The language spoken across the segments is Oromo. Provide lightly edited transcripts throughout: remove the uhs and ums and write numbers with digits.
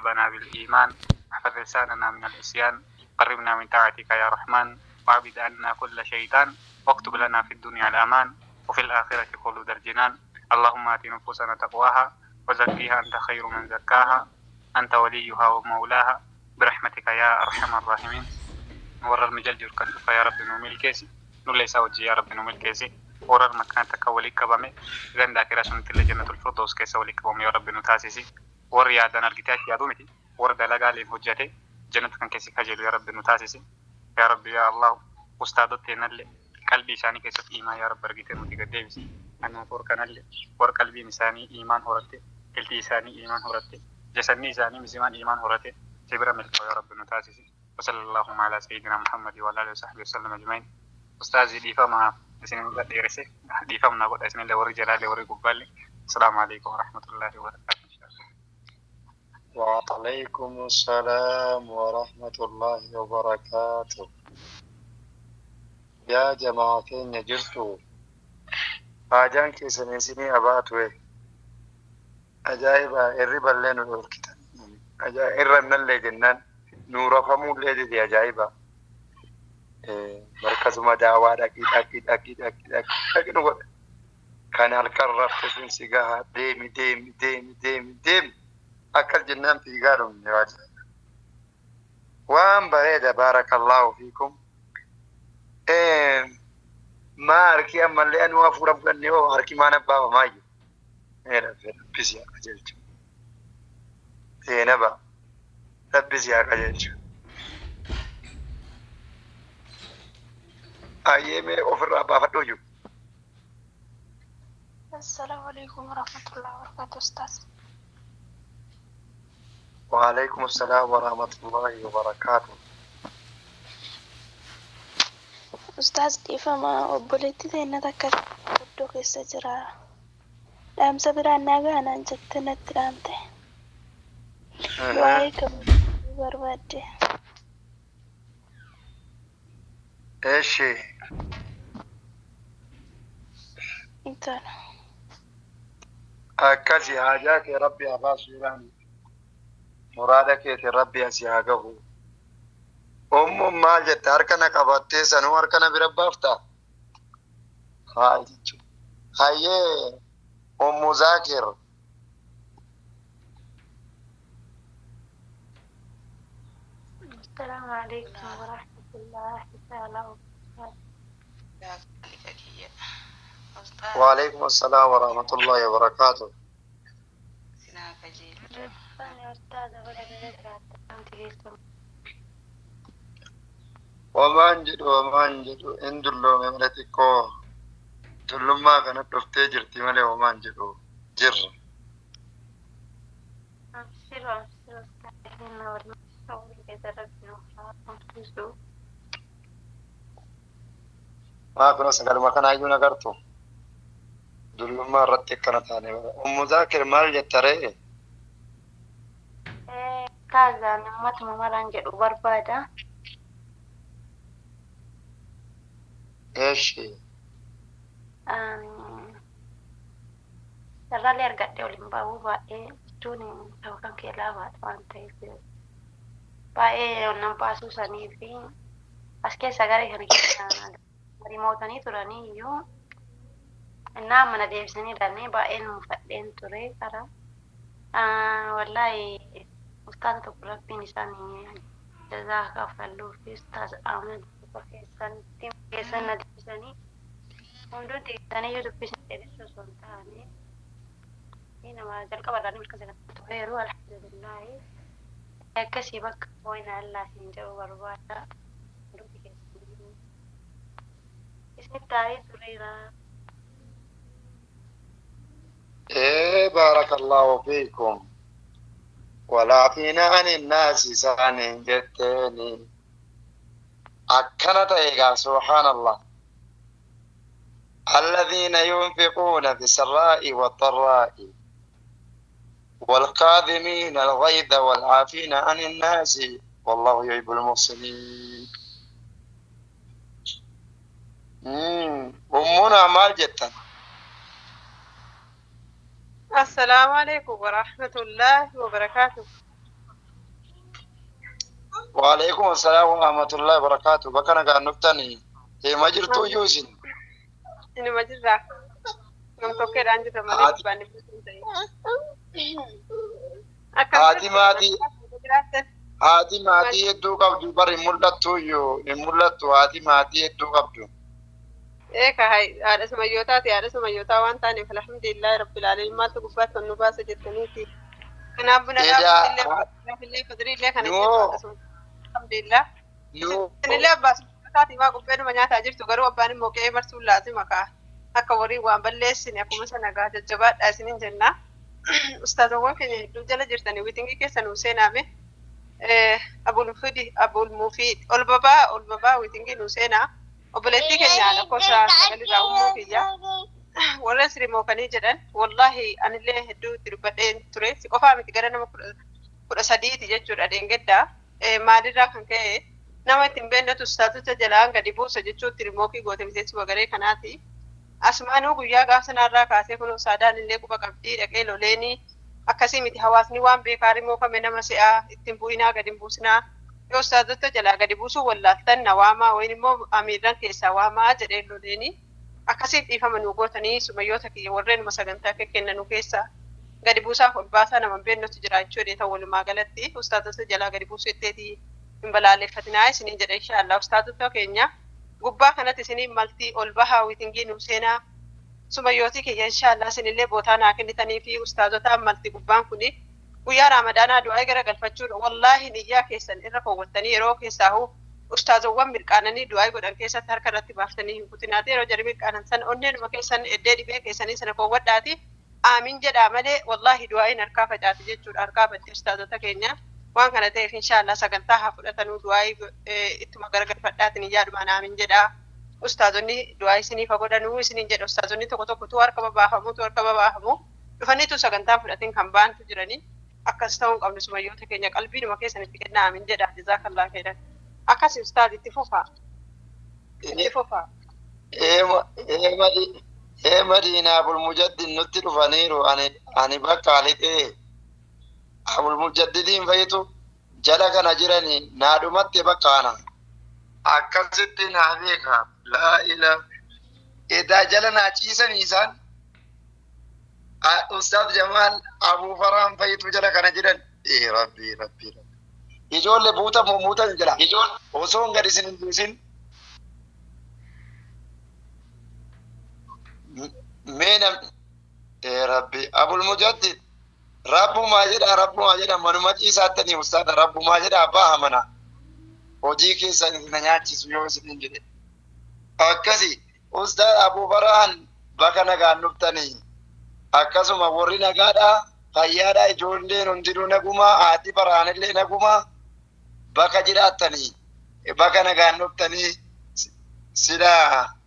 قلوبنا بالإيمان، واحفظ لساننا من العصيان، قربنا من طاعتك يا رحمن، وابعد عنا كل شيطان، واكتب لنا في الدنيا الأمان وفي الآخرة خلود الجنان. اللهم آت نفوسنا تقواها وزكيها أنت خير من زكاها، أنت وليها ومولاها، برحمتك يا أرحم الراحمين. Warra mijal jiru kan dhufa yaa Rabbi nu milkeessi, nullee isaa wajji yaa Rabbi nu milkeessi. Warra makkaan takka walii qabame ganda akiraa sunitti illee jannatul firdaus keessa walii qabamu yaa Rabbi nu taasisi. Warri yaadaan argitee achi yaaduu miti, warra dalagaaleen hojjete jannata kan keessi kajeelu yaa Rabbi nu taasisi. Yaa Rabbi yaa Allah, ustaadotteenallee qalbii isaanii keessatti iimaan yaa Rabbi argitee nuti gad deebisi. Kanaaf warra kanallee warra qalbiin isaanii iimaan horatte, kiltii isaanii iimaan horatte, jasanni isaanii misimaan iimaan horate si bira milkaa'u yaa Rabbi nu taasisi. وصلى اللهم على سيدنا محمد وعلى اله وصحبه وسلم اجمعين. استاذي ديفما اسن ديرسه ديفمنا قد اسن اللي وري جلالي وري قبالي. السلام عليكم ورحمه الله وبركاته. ان شاء الله. وعليكم السلام ورحمة الله وبركاته. Yaa jamaa keenya jirtu, haajaan keessan isinii abaatu. Ajaa'iba, irriballee nu dhorkitan. Irrannallee jennaan nu rafamuullee dide. Ajaa'iba, markazuma daawaa dhaqii dhaqii dhaqii dhaqii dhaqii dhaqii nu godha. Kan halkan rafte sun si gaha, deemi deemi deemi deemi deemi akkas jennaan fiigaa dhumne. Waan bareeda, baarakallaahu fiikum. Maa harki ammallee anuu hafuura fudhannee hoo harki maan abbaafamaayyuu. Rabbi si haa qajeelchu. Seenaba, Rabbi si haa qajeelchu. Ayyee, mee ofirraa baafadhuu jiru. السلام عليكم ورحمة الله وبركاته أستاذ. وعليكم السلام ورحمة الله وبركاته. Ustaaz, dhiifama, obboleettii teenya takka iddoo keessa jira. Dhaamsa biraan naa gaanaan jette natti dhaamte. Waa'ee kabajuu barbaadde. Eshi. Intala. Akkasi, haajaa kee Rabbi haa baasu jedhaan, muraada keetiin Rabbi asii haa gahu. Ummuun maal jette? Harka na qabattee sanuu harka na bira baaftaa? Haa jechuudha. Hayyee, Ummu Zaakir. السلام عليكم ورحمة الله تعالى وبركاته. وعليكم السلام ورحمة الله وبركاته. أنا أستاذة ولا Homaan jedhu, homaan jedhu, in dulloome malee, xiqqoo dullummaa kana dhuftee jirti malee homaan jedhu, jirra. أبشر أبشر أستاذ، والله ربنا وحافظه. Maa kun sagaluma kanaayyuu nagartu. Dullummaa irratti akkana taane bara. Ummu Zaakir, maal jetta ree? Taazaan ummatuma maraan jedhu barbaada. Eeshi. Carraalee argadhee waliin baa'uu baay'ee jechuun ta'uu kan kee laafaadha waan ta'eef baay'ee nan baasuu sanii fi as keessa garee kana keessa rimootanii turanii iyyuu innaa mana deebisanii ilaalanii baay'ee muufadheen ture karaa. Wallaahi ustaaza tokko Rabbiin isaanii jazaa kaffaluu fi ustaaza Ahmed tokko keessatti keessan na dubbisanii hundumti keessanii iyyuu dubbisan dheeressuu osoo hin taane nama jalqaba irraa mirga sanatti tureeru, alhamdulillahi, akkasii bakka boo'ina Allah hin jedhu barbaada, hundumti keessanii isinitti taa'ee tureera. Ee, baarakallahu fiikum. Walaafiina ani naasi isaaniin jetteeni. Akkana ta'e gaa, subhaanallah. الذين ينفقون في السراء والضراء والكاظمين الغيظ والعافين عن الناس والله يحب المحسنين. أمنا maal jettan? السلام عليكم ورحمة الله وبركاته. Waalaikum assalaam wa rahmatullahi wa barakaatu. Bakka nagaan dhuftanii deemaa jirtu iyyuu isin. Inuma jirra. Nam tokkeedhaan jirra malee Haati gubbaan dhibbu hin ta'in. Akkam haati jirtu? maatii Jiraattan? haati maatii hedduu qabdu bari hin mul'attu iyyuu hin mul'attu haati maatii hedduu qabdu. Eeka haadha sumayyootaati, haadha sumayyootaa waan taaneef alhamdulillahi rabbil aalamiin maaltu gubbaatti ol nu baasa jettaniiti. Kanaaf buna Edaa dhaabuutillee fadriillee kana jettu nuu haadha sumayyootaa alhamdulillah. nuu Isinillee abbaa sumayyootaati maa qopheedhuma nyaataa jirtu garuu abbaan immoo qe'ee barsuun laazima kaa. Akka horii waan balleessine akkuma sana gaa jajjabaadha isinin jenna. Ustaazawwan keenya hedduu jala jirtanii wiitingii keessa nuu seenaame. Abul Fidi, Abul Mufiid, ol babaa, ol babaa wiitingii nuu seenaa. Obboleettii keenya lakkoofsa sagalirraa uumuu kiyya. Warra sirimookanii jedhan wallaahi anillee hedduu itti dubbadheen ture. Si qofaa miti gara nama 13ti jechuudha deengeddaa. Maalirraa kan ka'e nama ittiin beeknatu ustaazota jalaan gadi buusa jechuutti rimookii goote miseensi garee kanaati. Asumaanuu guyyaa gaaf sanarraa kaasee kun saadaan illee quba qabdii dhaqee loleenii akkasii miti hawaasni waan beekaa rimookame nama se'aa ittiin bu'inaa gadi hin buusinaa yoo ustaazota jalaa gadi buusuu wallaaltan na waamaa wayin immoo amiirran keessaa waamaa jedhee loleenii akkasiif dhiifama nu gootanii sumayyoota kiyya warreenuma sagantaa kennanu keessaa gadi buusaaf ol baasaa nama hin beeknetu jira jechuudha ta'u walumaa galatti ustaazota jalaa gadi buusuu jetteetii hin balaaleffatinaa isiniin jedha inshaallah ustaazota keenya gubbaa kanatti isiniin maltii ol bahaa wiitingii nu seenaa sumayyootii kiyya inshaallah isinillee bootaa naa kennitanii fi ustaazotaan malti gubbaan kuni guyyaa raamadaanaa du'aa gara galfachuudha wallaahi niyyaa keessan irra koowwattanii yeroo keessaa ustaazowwan mirqaananii du'aa godhan keessatti harka irratti baaftanii hin kutinaati yeroo jarri mirqaanan san onneenuma keessan eddee dhibee keessanii sana koowwadhaati aamin jedhaa malee wallaahi du'aa'iin harkaa facaati jechuudha harkaa batti ustaazota keenya waan kana ta'eef inshaallah sagantaa haa fudhatanuu du'aa'ii ittuma garagalfadhaatiin iyyaadhumaan aamin jedhaa ustaazonni du'aa isiniif haa godhanuu isiniin jedha ustaazonni tokko tokko tu harka babaafamu tu harka babaafamu dhufaniitu sagantaa fudhatiin kan baantu jiranii akkas ta'uu hin qabnu sumayyoota keenya qalbiinuma keessanitti kennaa aamin jedha jazaakallaa khairan akkas ustaaz itti fufaa itti fufaa. Ee Madiinaa Abul Mujaddid nutti dhufaniiru ani bakka lixee Abul Mujaddidiin fayitu jala kana jirani naadhumatti bakka ana. Akkasitti naa beeka laa ilaa edaa jala naa ciisanii isaan Ustaaz Jamaal Abuu Faraan fayitu jala kana jiran ee rabbii rabbii rabbii ijoollee buuta muutan jira osoo hin gad isin hin buusin mee nam ee rabbi Abul Mujaddid rabbumaa jedha rabbumaa jedha manuma ciisaattanii ustaadha rabbumaa jedha abbaa amana hojii keessa na nyaachisu yoo isin jedhe akkasi ustaad Abuu Faraan bakka nagaan dhuftanii akkasuma warri nagaadha fayyaadha ijoolleen hundinuu nagumaa haati Faraanillee nagumaa bakka jiraattanii bakka nagaan dhuftanii sila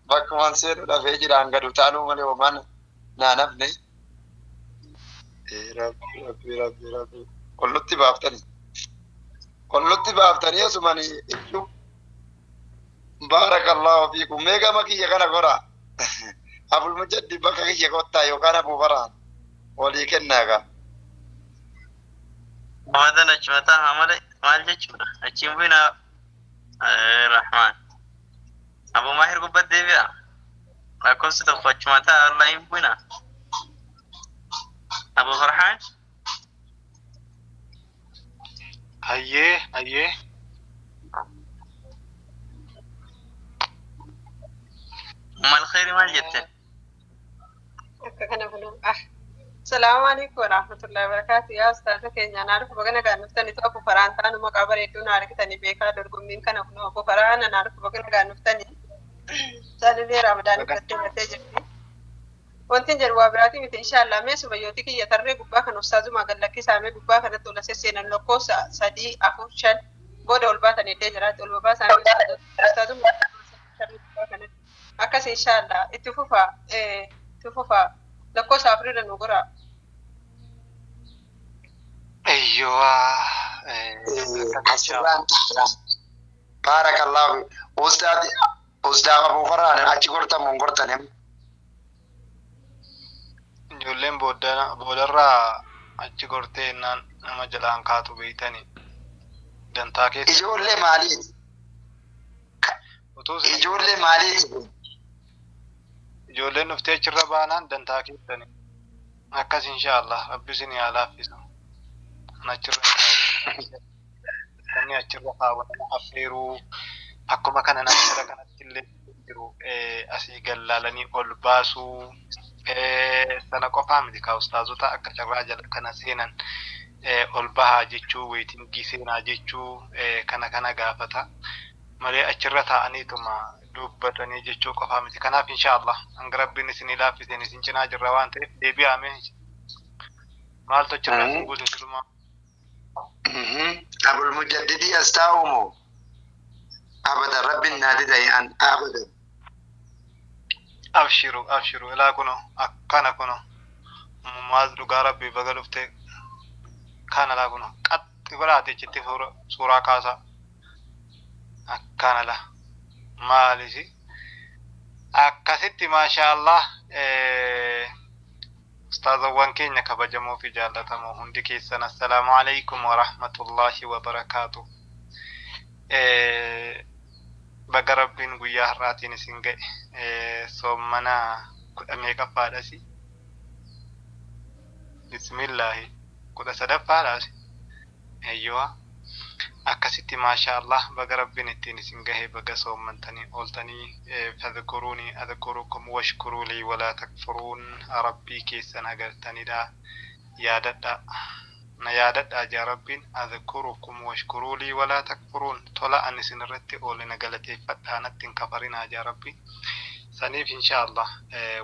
bakkuman seenu dafee jiraan gadu taaluu malee homaan naa nafne. Rabbi rabbi rabbi rabbi qollutti baaftanii qollutti baaftanii osumanii iyyuu baarakallahu fiikum mee gama kiyya kana gora Abul Mujaddid bakka kiyya kottaa yookaan Abuu Faraan walii kennaa gaa. Ramadan achi mataa haa malee maal jechuudha achiin bu'ina Rahmaan. Abu Maahir gubbatti deebi'a. Lakkoofsi tokko achi mataa Allah hin bu'ina. Abu Farhaan Hayyee hayyee. Umal khayri maal jette? Akka kana buluu ah. Salaamu alaikum warahmatullahi wabarakatuh. Yaa ustaaza keenya anaa dhufu baga nagaan dhuftanii Abu Faraan taanu maqaa bareedduu na argitanii beekaa dorgommiin kana kunoo Abu Faraan anaa dhufu baga nagaan dhuftanii. Isaan Ramadaan irratti hirmattee jirti. Wanti jedhu waa biraatii miti inshaallah mee sumayyooti kiyya tarree gubbaa kan ustaazumaa gad lakkisaamee gubbaa kanatti ol sesseenan lakkoofsa 3 4 5 booda ol baatan iddee jiraatti ol babaasaanii ustaazumaa tarree gubbaa kanatti akkas inshaallah itti fufaa itti fufaa lakkoofsa afurirra nu goraa. Eeyyoo. Asirraan ta'a. Baarakallahu ustaad ustaad Abuu Faraan achi gortan mun gortan Ijoolleen boodarraa achi gortee nama jalaan kaatu beeytanii. Dantaa keessa. Ijoollee maaliiti? Utuu isin Ijoollee maaliiti kun? Ijoolleen dhuftee achirra baanaan dantaa keessani. Akkas inshaallah rabbi isin haa laaffisu. Kan achirra namni achirra kaawwatan affeeruu akkuma kana nama jara kanatti illee jiru asii gallaalanii ol baasuu sana qofaa miti kaa ustaazota akka carraa jala kana seenan ol bahaa jechuu waitingii seenaa jechuu kana kana gaafata malee achirra taa'aniituma dubbatanii jechuu qofaa miti. Kanaaf inshaallah hanga rabbiin isinii laaffiseen isin cinaa jirra waan ta'eef deebi'aame maaltu achirraa isin buuse silumaa. Abul Mujaddidii as taa'u moo? Abadan rabbiin naa dida an abadan. Abshiru abshiru ilaa kuno akkana kuno maas dhugaa rabbii baga dhufte kana laa kuno qaxxi godhaate achitti suuraa kaasaa akkana la maalisi akkasitti maashaallah ustaazawwan keenya kabajamoo fi jaallatamoo hundi keessan assalaamu alaikum warahmatullaahi wabarakaatu. Baga rabbiin guyyaa har'aatiin isin ga'e soommana kudha meeqaffaadhasi bismillaahi 13ffaadhasi eeyyoo akkasitti maasha allah baga rabbiin ittiin isin gahe baga soommantanii ooltanii fadhkuruunii adhkurukum washkuruu lii walaa takfuruun rabbii keessan agartanidha yaadadha na yaadadha jaa rabbiin adhkurukum washkuruu lii walaa takfuruun tola an isin irratti oole na galateeffadhaa natti hin kafarinaa jaa rabbiin saniif inshaallah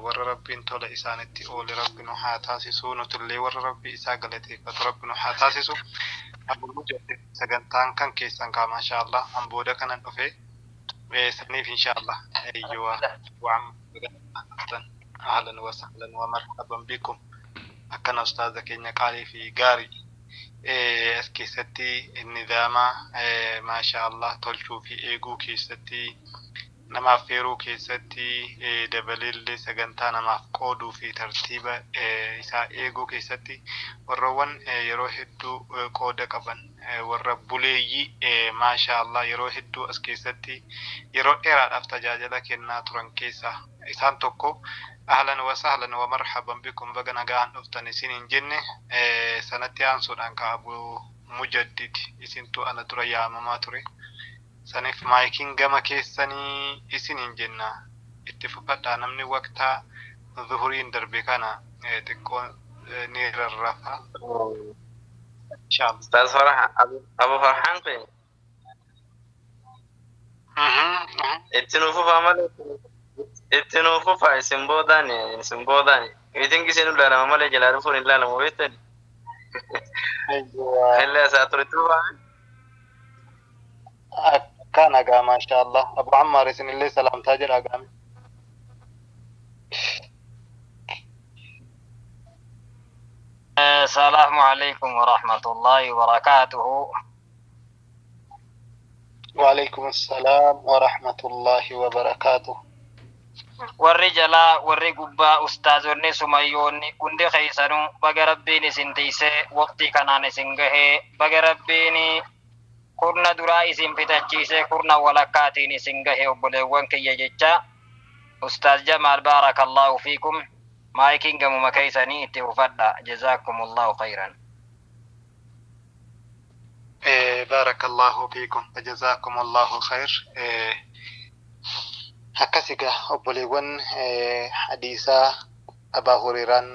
warra rabbiin tola isaanitti oole rabbi nu haa taasisu nutullee warra rabbii isaa galateeffatu rabbi nu haa taasisu. Abul Mujaddid sagantaan kan keessan kaa maashaallah an booda kanan dhufe saniif inshaallah eeyyuwa waan ahlan wa sahlan wa marhaban bikum akkana ustaaza keenya qaalii fi gaarii as keessatti nidaama maashaallah tolchuu fi eeguu keessatti namaaf feeruu keessatti dabaleellee sagantaa namaaf qooduu fi tartiiba isaa eeguu keessatti warroowwan yeroo hedduu qooda qaban warra buleeyyii maashaallah yeroo hedduu as keessatti yeroo dheeraadhaaf tajaajila kennaa turan keessaa isaan tokko ahlan wa sahlan wa marhaban bikum baga nagaan dhuftan isin hin jenne sanatti aansuudhaan ka Abu Mujaddid isintu ana dura yaamamaa ture. Saniif maayikiin gama keessanii isin hin jenna itti fufadhaa namni waqtaa zuhuriin darbe kana xiqqoo ni rarrafa inshaallah. Ustaaz Farhan Abu Farhan kun itti nuuf fufaa malee itti nuuf fufaa isin boodaani isin boodaani miitingi isin ilaalama malee jalaa dhufuun hin ilaalamu beektani. Illee isaa ture itti fufaa. Akkana gaa maashaallah Abu Ammaar isinillee salaamtaa jedha gaame. السلام عليكم ورحمة الله وبركاته. وعليكم السلام ورحمة الله وبركاته. Warri jalaa warri gubbaa ustaazonni sumayyoonni hundi keessanuu baga rabbiin isin tiisee waqtii kanaan isin gahee baga rabbiin kurna duraa isin fitachiisee kurna walakkaatiin isin gahe obboleewwan kiyya jecha Ustaaz Jamaal baarakallahu fiikum maayikiin gamuma keessanii itti fufadha jazaakumullahu khayran. Baarakallahu fiikum wajazaakumullahu khayr. Akkas egaa obboleewwan hadiisaa Abaa Hurayraan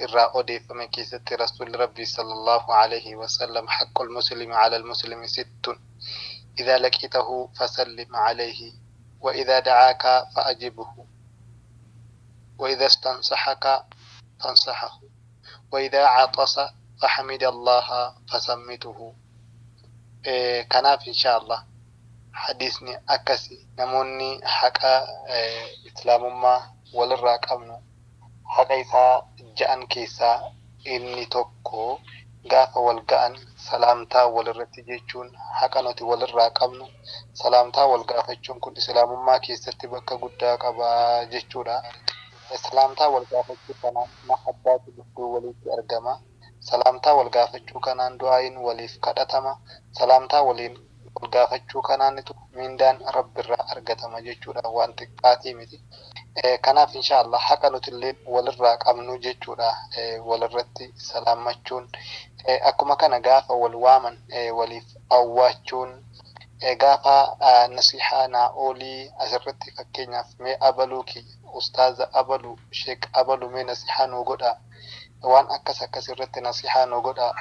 irraa odeeffame keessatti rasuulli rabbii sallallahu alaihi wasallam haqqul muslimi ala almuslimi sittun idhaa laqitahu fasallim alayhi wa idhaa dacaaka faajibhu wa idhaa istansahaka fansahahu wa idhaa catasa fahamida allaha fasammituhu. Kanaaf inshaallah hadiisni akkasi namoonni haqa islaamummaa walirraa qabnu haqa isaa ja'an keessaa inni tokko gaafa wal ga'an salaamtaa walirratti jechuun haqa nuti walirraa qabnu salaamtaa wal gaafachuun kun islaamummaa keessatti bakka guddaa qaba jechuudha. Islaamtaa wal gaafachuu kana mahabbaatu gidduu walitti argama. Salaamtaa wal gaafachuu kanaan du'aayin waliif kadhatama. Salaamtaa waliin wal gaafachuu kanaanitu mindaan Rabbirraa argatama jechuudha, waan xiqqaatii miti. Kanaaf insha Allah haqa nutillee walirraa qabnu jechuudha, walirratti salaammachuun. Akkuma kana gaafa wal waaman waliif awwaachuun, gaafa nasihaa naa oolii asirratti, fakkeenyaaf mee abaluu kiyya, ustaaza abaluu, sheek abaluu, mee nasihaa nuu godhaa, waan akkas akkas irratti nasihaa nu godhaa,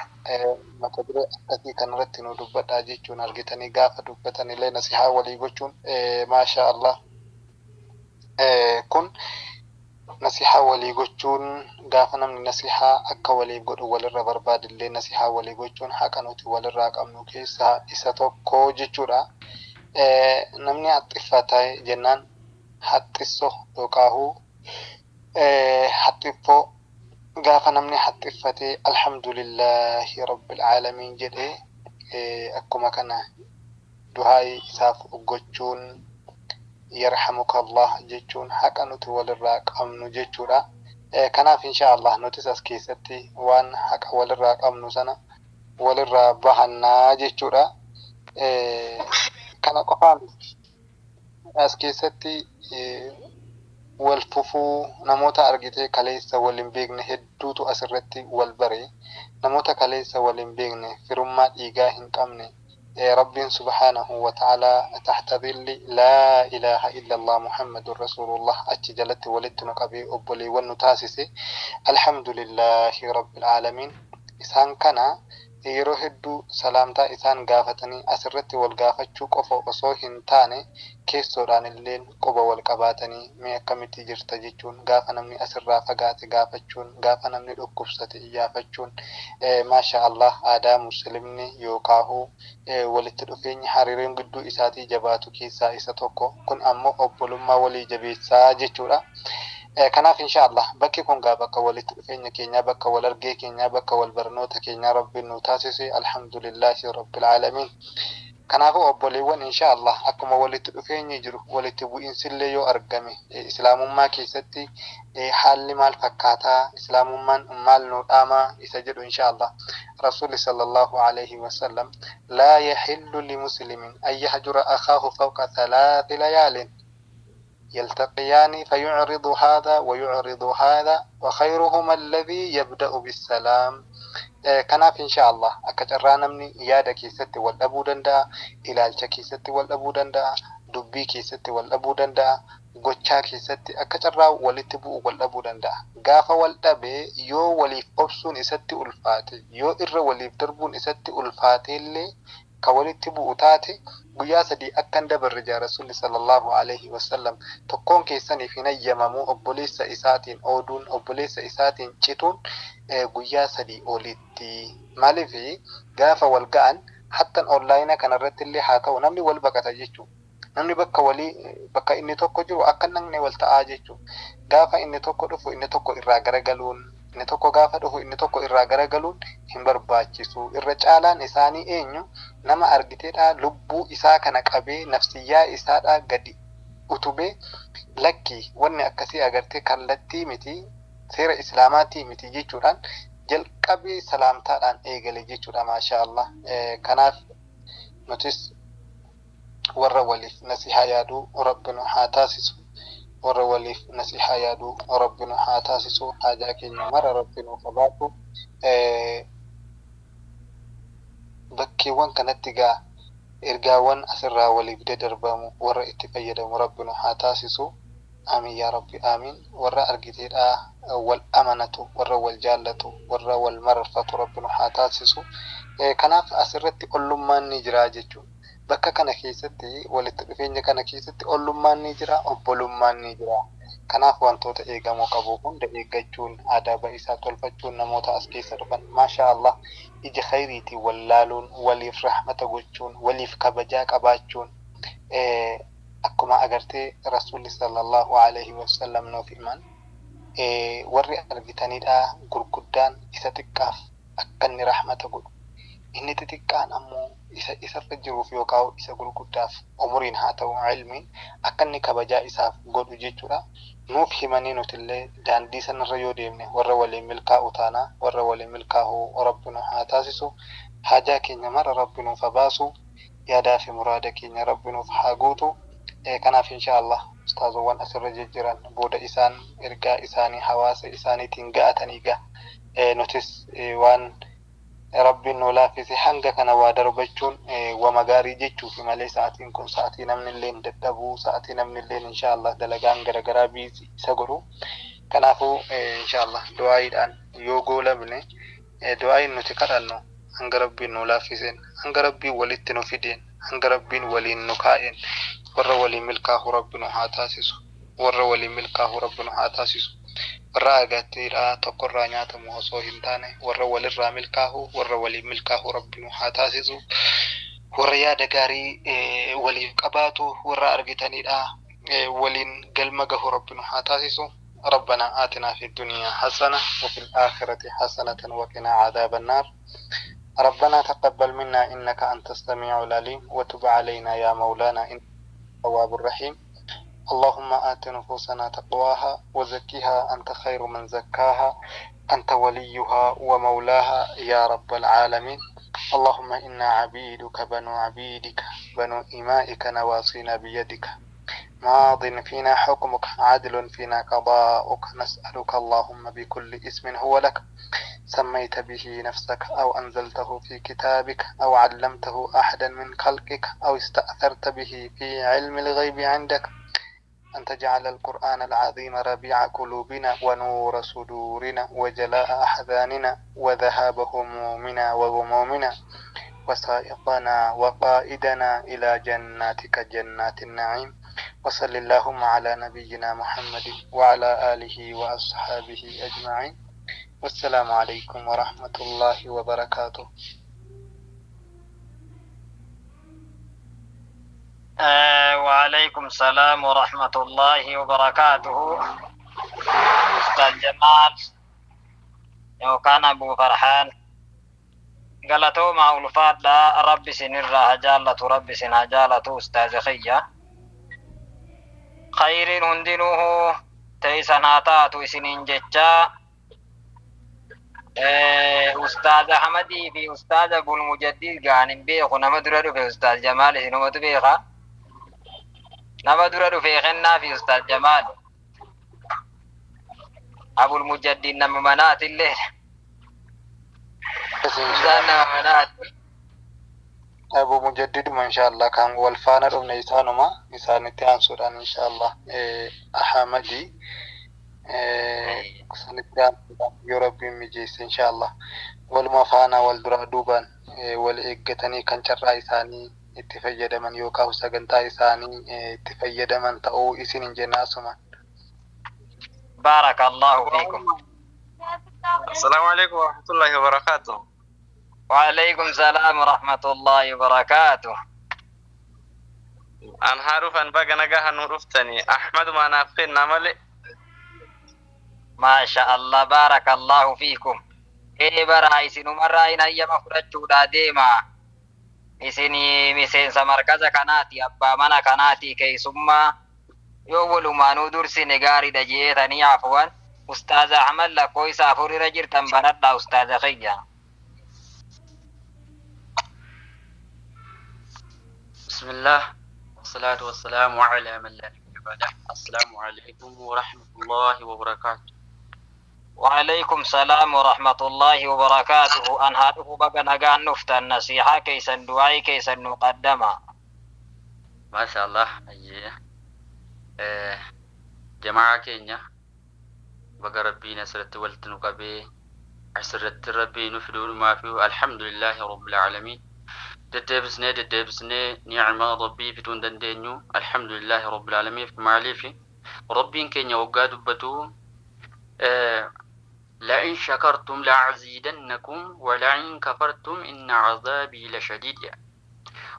mata duree akkasii kanarratti nu dubbadhaa jechuun, argitanii gaafa dubbatan illee nasihaa walii gochuun, maasha Allah. Kun nasihaa walii gochuun, gaafa namni nasihaa akka waliif godhu walirra barbaadillee, nasihaa walii gochuun haqa nuti walirraa qabnu keessaa isa tokko jechuudha. Namni haxxiffata jennaan haxxisso yookaahuu haxxiffoo, gaafa namni haxxiffatee alhamdulillahi rabbil aalamiin jedhee, akkuma kana du'aayii isaaf gochuun, yarhamuka Allah jechuun haqa nuti walirraa qabnu jechuudha. Kanaaf insha Allah nutis as keessatti waan haqa walirraa qabnu sana walirraa bahannaa jechuudha. Kana qofaan as keessatti wal fufuu, namoota argitee kaleessa wal hin beekne hedduutu asirratti wal bare. Namoota kaleessa wal hin beekne, firummaa dhiigaa hin qabne, Rabbiin subhaanahu wa ta'aalaa tahta dhilli laa ilaaha illallah Muhammadun rasuulullah achi jalatti walitti nu qabee obboleewwan nu taasise. Alhamdulillahi rabbil aalamiin. Isaan kana yeroo hedduu salaamtaa isaan gaafatanii asirratti wal gaafachuu qofa osoo hin taane, keessoodhaan illee quba wal qabaatanii mee akkamitti jirta jechuun, gaafa namni asirraa fagaate gaafachuun, gaafa namni dhukkubsate iyyaafachuun, maasha Allah, aadaa muslimni yookaahuu walitti dhufeenyi hariiroon gidduu isaatii jabaatu keessaa isa tokko. Kun ammoo obbolummaa walii jabeessaa jechuudha. Kanaaf insha Allah bakki kun gaa bakka walitti dhufeenya keenyaa, bakka wal argee keenyaa, bakka wal barnoota keenyaa Rabbiin nu taasise. Alhamdulillahi rabbil aalamiin. Kanaafuu obboleewwan, insha Allah akkuma walitti dhufeenyi jiru walitti bu'iinsillee yoo argame, islaamummaa keessatti haalli maal fakkaataa, islaamummaan maal nu dhaamaa isa jedhu, insha Allah Rasuulli sallallahu alayhi wasallam laa yaxillu limuslimin an yahjura akhaahu fawqa thalaati layaalin يلتقيان فيعرض هذا ويعرض هذا وخيرهما الذي يبدأ بالسلام. Kanaaf insha Allah akka carraa namni yaada keessatti wal dhabuu danda'a, ilaalcha keessatti wal dhabuu danda'a, dubbii keessatti wal dhabuu danda'a, gochaa keessatti akka carraa walitti bu'u wal dhabuu danda'a. Gaafa wal dhabee yoo waliif obsuun isatti ulfaate, yoo irra waliif darbuun isatti ulfaate illee ka walitti bu'u taate, guyyaa 3 akka hin dabarre jaa Rasuulli sallallahu alaihi wasallam. Tokkoon keessaniif hin ayyamamu obboleessa isaatiin ooduun, obboleessa isaatiin cituun guyyaa 3 olitti. Maaliif? Gaafa wal ga'an hattan onlaayina kanarratti illee haa ta'u, namni wal baqata jechuudha. Namni bakka walii, bakka inni tokko jiru akka namni wal ta'aa jechuudha. Gaafa inni tokko dhufu inni tokko irraa garagaluun, inni tokko gaafa dhufu inni tokko irraa garagaluun hin barbaachisu. Irra caalaan isaanii eenyu? Nama argiteedha lubbuu isaa kana qabee nafsiyyaa isaadhaa gadi utubee, lakki wanni akkasii agartee kallattii miti, seera islaamaatii miti jechuudhaan jalqabee salaamtaadhaan eegale jechuudha, maasha Allah. Kanaaf nutis warra waliif nasihaa yaaduu Rabbi nu haa taasisu. Warra waliif nasihaa yaaduu Rabbi nu haa taasisu. Haajaa keenya mara Rabbi nu qabaatu. Bakkeewwan kanatti gaa ergaawwan asirraa waliif dadarbamu warra itti fayyadamu Rabbi nu haa taasisu. Amiin yaa Rabbi, amiin. Warra argiteedhaa wal amanatu, warra wal jaallatu, warra wal mararfatu Rabbi nu haa taasisu. Kanaaf asirratti ollummaan ni jira jechuudha. Bakka kana keessatti, walitti dhufeenya kana keessatti ollummaan ni jira, obbolummaan ni jira. Kanaaf wantoota eegamuu qabu hunda eeggachuun, adaaba isaa tolfachuun, namoota as keessa dhufan maasha Allah ija khayriitiin wallaaluun, waliif rahmata gochuun, waliif kabajaa qabaachuun, akkuma agartee Rasuulli sallallahu alaihi wasallam nuuf himan, warri argitanidha gurguddaan isa xiqqaaf akka inni rahmata godhu, inni xixiqqaan ammoo isa isarra jiruuf yookaan isa gurguddaaf umuriin haa ta'u ilmiin akka inni kabajaa isaaf godhu jechuudha. Nuuf himanii nutillee daandii sanarra yoo deemne warra waliin milkaa'u taana. Warra waliin milkaa'u Rabbi nu haa taasisu. Haajaa keenya mara Rabbi nuuf haa baasu. Yaadaa fi muraada keenya Rabbi nuuf haa guutu. Kanaaf insha Allah ustaazowwan asirra jijjiran booda isaan ergaa isaanii hawaasa isaaniitiin ga'atanii ga'a. Nutis waan Rabbiin nu laaffise hanga kana waa darbachuun wama gaarii jechuufi malee, sa'aatiin kun sa'aatii namni illee dadhabuu, sa'aatii namni illee insha Allah dalagaan garagaraa busy isa godhu. Kanaafuu insha Allah du'aayiidhaan yoo goolabne, du'aayiin nuti kadhannu hanga Rabbiin nu laaffiseen, hanga Rabbiin walitti nu fideen, hanga Rabbiin waliin nu kaa'een, warra waliin milkaa'u Rabbi nu haa taasisu. Warra waliin milkaa'u Rabbi nu haa taasisu. Warra agattiidhaa tokkorraa nyaatamu osoo hin taane, warra walirraa milkaa'u, warra waliin milkaa'u Rabbi nu haa taasisu. Warra yaada gaarii waliif qabaatu, warra argitanidha waliin galma gahu Rabbi nu haa taasisu. ربنا آتنا في الدنيا حسنة وفي الآخرة حسنة وقنا عذاب النار. ربنا تقبل منا إنك أنت السميع العليم وتب علينا يا مولانا إنك التواب الرحيم. اللهم آت نفوسنا تقواها وزكها أنت خير من زكاها، أنت وليها ومولاها يا رب العالمين. اللهم إنا عبيدك بنو عبيدك بنو إمائك، نواصينا بيدك، ماض فينا حكمك، عدل فينا قضاؤك. نسألك اللهم بكل اسم هو لك سميت به نفسك أو أنزلته في كتابك أو علمته أحدا من خلقك أو استأثرت به في علم الغيب عندك، أن تجعل القرآن العظيم ربيع قلوبنا ونور صدورنا وجلاء أحزاننا وذهاب همومنا وغمومنا وسائقنا وقائدنا إلى جناتك جنات النعيم. وصل اللهم على نبينا محمد وعلى آله وأصحابه أجمعين. والسلام عليكم ورحمة الله وبركاته. وعليكم السلام ورحمة الله وبركاته. أستاذ جمال yookaan Abu Farhaan, galatooma, ulfaadha. Rabbi isinirraa haa jaallatu, Rabbi isin haa jaalatu. Ustaazi kiyya, khayriin hundinuuhu teeysan haa taatu isiniin jechaa, Ustaaz Ahmadii fi Ustaaz Abul Mujaddid gaan hin beeku. Nama dura dhufe Ustaaz Jamaal isinumatu beeka. Nama dura dhufe kennaa fi Ustaaz Jamaal. Abul Mujaddid nama manaatillee. Isaan nama manaati. Abu Mujaddiduma inshallah kan wal faana dhufne isaanuma. Isaanitti aansuudhaan inshallah Ahmadi sanitti aansuudhaan yoo Rabbiin mijeesse inshallah waluma faana wal duraa duubaan wal eeggatanii kan carraa isaanii itti fayyadaman yookaan sagantaa isaanii itti fayyadaman ta'uu isin hin jenna asuma. بارك الله فيكم. السلام عليكم ورحمة الله وبركاته. وعليكم السلام ورحمة الله وبركاته. An haarufan baga nagaha nu dhuftani. Ahmadu maanaaf kenna malee. ما شاء الله، بارك الله فيكم. Ee, bara isinumarraa hin hayyama fudhachuudha deema. Isin miseensa markaza kanaati, abbaa mana kanaati, keessummaa yoo walumaanuu dursine gaariidha jeetanii. Afuwan, Ustaaza Ahmad, lakkoo isa 4 irra jirtan banadha, ustaaza kiyya. بسم الله والصلاة والسلام على من لا نبي بعده. السلام عليكم ورحمة الله وبركاته. وعليكم السلام ورحمة الله وبركاته. An haa dhufu, baga nagaan dhuftan. Nasihaa keessan, du'aa'ii keessan nu qaddama. ما شاء الله. أيه. جماعة keenya, baga Rabbiin asirratti walitti nu qabee, asirratti Rabbii nu fiduudhumaa fi الحمد لله رب العالمين. Deddeebisnee deddeebisnee ni'maa Rabbii fiduu hin dandeenyu. الحمد لله رب العالمين. Maaliif? Rabbiin keenya waggaa dubbatu لئن شكرتم لأزيدنكم ولئن كفرتم إن عذابي لشديد.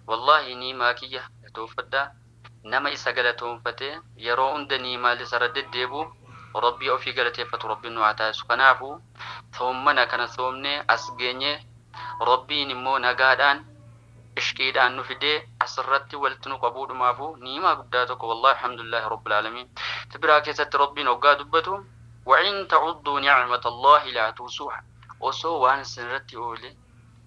والله niimaa kiyya galatoonfadha. Nama isa galatoonfate, yeroo hunda niimaa isarra deddeebu, Rabbii ofii galateeffatu Rabbiin nu haa taasisu. Kanaafuu soommana kana soomnee as geenye, Rabbiin immoo nagaadhaan ishqiidhaan nu fidee asirratti walitti nu qabuudhumaafu niimaa guddaa tokko. والله الحمد لله رب العالمين. Biraa keessatti Rabbiin hoggaa dubbatu وإن تعدوا نعمة الله لا تحصوها osoo waan isinirratti oole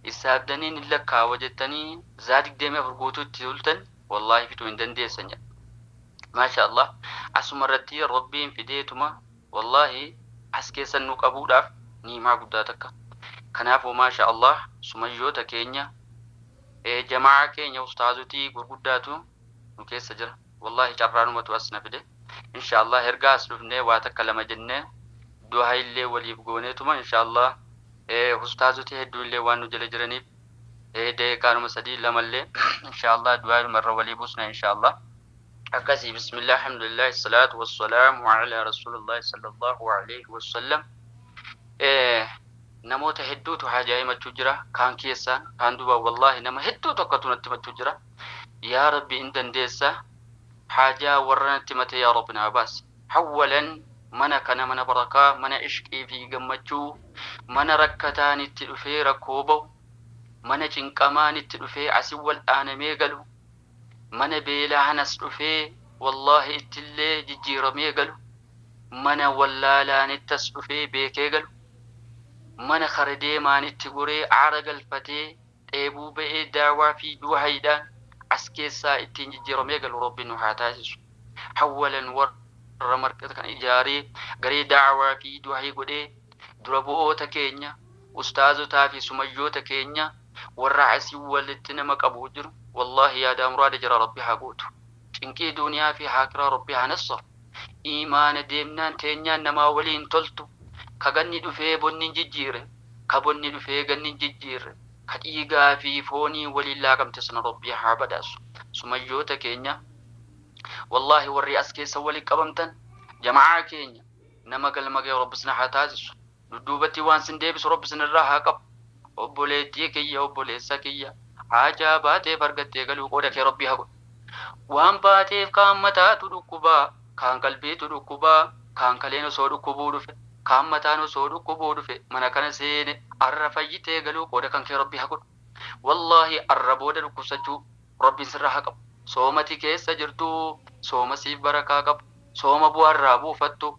isaabdaniin hin lakkaawa jettanii zaa 24 guutuu itti ultan wallaahi fixuu hin dandeessan jedha. Maasha Allah asuma irratti Rabbiin fideetuma wallaahi as keessan nu qabuudhaaf niimaa guddaa takka. Kanaafuu maasha Allah sumayyoota keenya jamaa keenya ustaazotii gurguddaatu nu keessa jira. Wallaahi carraanumatu as na fide. Insha Allah ergaa as dhufnee waa takka lama jennee du'aa illee waliif gooneetuma insha Allah ustaazota hedduu illee waan nu jala jiraniif daqiiqaanuma sadii lamallee insha Allah du'aa irra walii buusna insha Allah. Akkasii bismillah alhamdulillah salaatu wassalaamu ala rasuulillahi sallallahu alaihi wasallam. Namoota hedduutu haajaa himachuu jira kaan keessaan kaan duuba wallaahi nama hedduu tokkotu natti himachuu jira. Yaa Rabbi in dandeessa haajaa warra natti himate yaa Rabbi naa baasi. Hawwalan mana kana mana barakaa mana ishqii fi gammachuu mana rakkataan itti dhufee rakkoo ba'u mana cinqamaan itti dhufee asin wal dhaanamee galu mana beelaan as dhufee wallaahi ittillee jijjiiramee galu mana wallaalaan itti as dhufee beekee galu mana kara deemaan itti goree aara galfatee dheebuu ba'ee daawaa fi du'aayiidhaan as keessaa ittiin jijjiiramee galu Rabbi nu haa taasisu. Hawwalan warra marqata kan ijaaree garee daawaa fi du'aayii godhee dura bu'oota keenya ustaazotaa fi sumayyoota keenya warra asii walitti nama qabu jiru wallaahi yaadaa muraada jira Rabbi haa gootu. Cinqii duniyaa fi aakiraa Rabbi haa nassaru. Imaana deemnaan teenyaan namaa waliin toltu. Ka ganni dhufee bonni hin jijjiire ka bonni dhufee ganni hin jijjiire ka dhiigaa fi foonii waliin laaqamte sana Rabbi haa badhaasu. Sumayyoota keenya wallaahi warri as keessa waliin qabamtan jamaa keenya nama galma ga'e Rabbi sin haa taasisu. Dudduubatti waan sin deebisu Rabbi sin irraa haa qabu. Obboleettii kiyya obboleessa kiyya haajaa baateef argattee galuu qooda kee Rabbi haa godhu. Waan baateef kaan mataatu dhukkubaa kaan qalbiitu dhukkubaa kaan kaleen osoo dhukkubuu dhufe kaan mataan osoo dhukkubuu dhufe mana kana seene arra fayyitee galuu qooda kan kee Rabbi haa godhu. Wallaahi arra booda dhukkubsachuu Rabbiin sirraa haa qabu. Soomati keessa jirtu sooma siif barakaa qabu sooma bu'aa irraa buufattu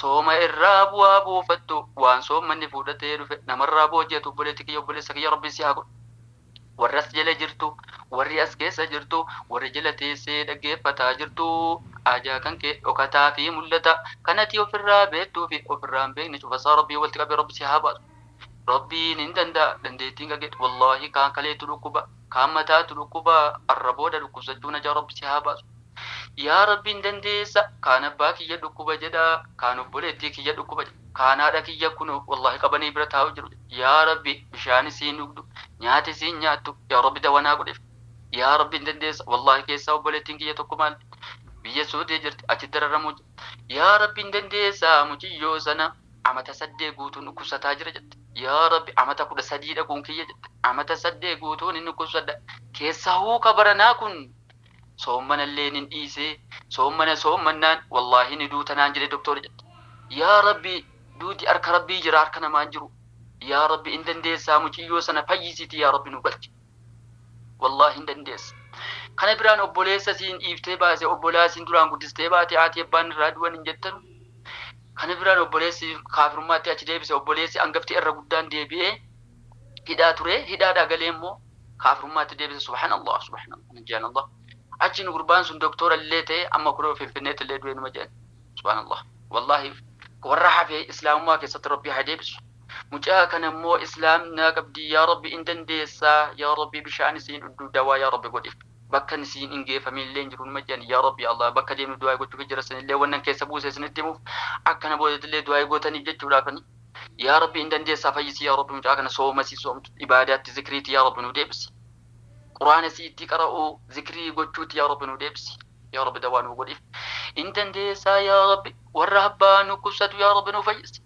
sooma irraa bu'aa buufattu waan soommanni fuudhatee dhufe namarraa booji'atu obboleetti kiyya obboleessa kiyya Rabbiin si haa godhu. Warri as jala jirtu warri as keessa jirtu warri jala teessee dhaggeeffataa jirtu ajaa kan kee dhokataa fi mul'ata kanati ofirraa beektuu fi ofirraa hin beekne cufasaa Rabbii walitti qabee Rabbi si haa baasu. Rabbiin hin danda'a dandeettiin qageetu wallaahi kaan kaleetu dhukkuba kaan mataatu dhukkuba arra booda dhukkubsachuu najaa Rabbi si haa baasu. Yaa Rabbi hin dandeessa kaan abbaa kiyya dhukkuba jedha kaan obboleettii kiyya dhukkuba jedha kaan haadha kiyya kun wallaahi qabanii bira taa'u jiru. Yaa Rabbi bishaan isiin dhugdu nyaata isiin nyaattu yaa Rabbi dawanaa godheef. Yaa Rabbi hin dandeessa wallaahi keessaa obboleettiin kiyya tokko maal biyya Suudii jirti achi dararamuu jira. Yaa Rabbi hin dandeessa muciyyoo sana amata 8 guutuun dhukkubsataa jira jette. Yaa Rabbi amata 13 dhaquun kiyya jette. Amata 8 guutuun inni dhukkubsadha. Keessaa huuka baranaa kun soommanallee nin dhiisee soommana soommannaan wallaahi ni duutanaan jedhe doktora jette. Yaa Rabbi duuti harka Rabbii jira harka namaan jiru. Yaa Rabbi hin dandeessaa muciyyoo sana fayyisiiti yaa Rabbi nu galchi. Wallaahi hin dandeessa. Kana biraan obboleessa siin dhiiftee baase obbolaa siin duraan guddistee baate haati abbaan irraa du'an hin jettanu. Kana biraan obboleessi kaafirummaatti achi deebise obboleessi hangafti irra guddaan deebi'ee hidhaa ture hidhaadhaa galee immoo kaafirummaatti deebise subhaanallah subhaanallah najjaanallah. Achiin gurbaan sun doktora illee ta'e amma kunoo Finfinneetti illee du'e numa jedhan subhaanallah. Wallaahi warra hafee islaamummaa keessatti Rabbi haa deebisu. Mucaa kana immoo islaamnaa qabdi yaa Rabbi in dandeessaa yaa Rabbi bishaan isiin dhugdu dawaa yaa Rabbi godhiif. Bakka isiin hin geeffamin illee hin jiru numa jedhan yaa Rabbi Allah bakka deemnu du'aa gochuuf jira sanillee wannan keessa buuse isinitti himuuf akkana boodatti du'aa gootaniif jechuudhaafani. Yaa Rabbi hin dandeessaa fayyisi yaa Rabbi mucaa kana sooma sii soomtu ibaadaatti zikriitti yaa Rabbi nu deebisi. Quraana siitti qara'uu zikrii gochuutti yaa Rabbi nu deebisi. Yaa Rabbi dawaa nu godhiif. Hin dandeessaa yaa Rabbi warra abbaa nu dhukkubsatu yaa Rabbi nu fayyisi.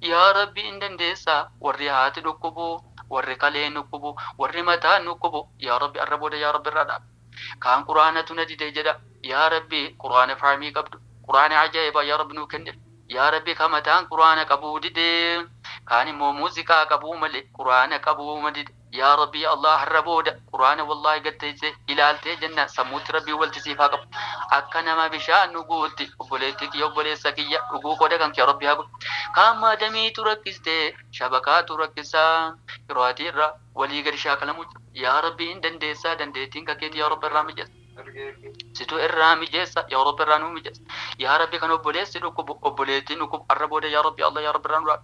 Yaa Rabbi hin dandeessaa warri haati dhukkubu warri kaleen dhukkubu warri mataan dhukkubu yaa Rabbi arra booda yaa Rabbi irraa dhaabi. Kaan quraanatu na dide jedha yaa Rabbi quraana faamii qabdu quraana ajaa'ibaa yaa Rabbi nuu kenniif. Yaa Rabbi ka mataan quraana qabuu dide kaan immoo muuziqaa qabuu malee quraana qabuu dide. Yaa Rabbi Allah har'a booda quraana wallaahi gatteessee ilaaltee jennaan sammuutti Rabbii walti siif haa qabu. Akka nama bishaan dhuguutti obboleettii kiyya, obboleessa kiyya dhuguu qooda kan kee Rabbi haa godhu. Kaan maadamiitu rakkistee shabakaatu rakkisaa yeroo ati irra walii gadi shaakalamu jira. Yaa Rabbi, hin dandeessaa, dandeettiin kakeeti yaa Rabbi irraa mijeessa. Situ irraa mijeessa, yaa Rabbi irraa nuu mijeessa. Yaa Rabbi, kan obboleessi dhukkubu, obboleettiin dhukkubu arra booda yaa Rabbi Allah, yaa Rabbi irraa nuu.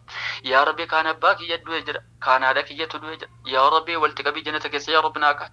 Yaa Rabbi, kaan abbaa kiyya du'e jira, kaan haadha kiyyatu du'e jira. Yaa Rabbi, walitti qabii jannata keessa yaa Rabbi naa kaa'e.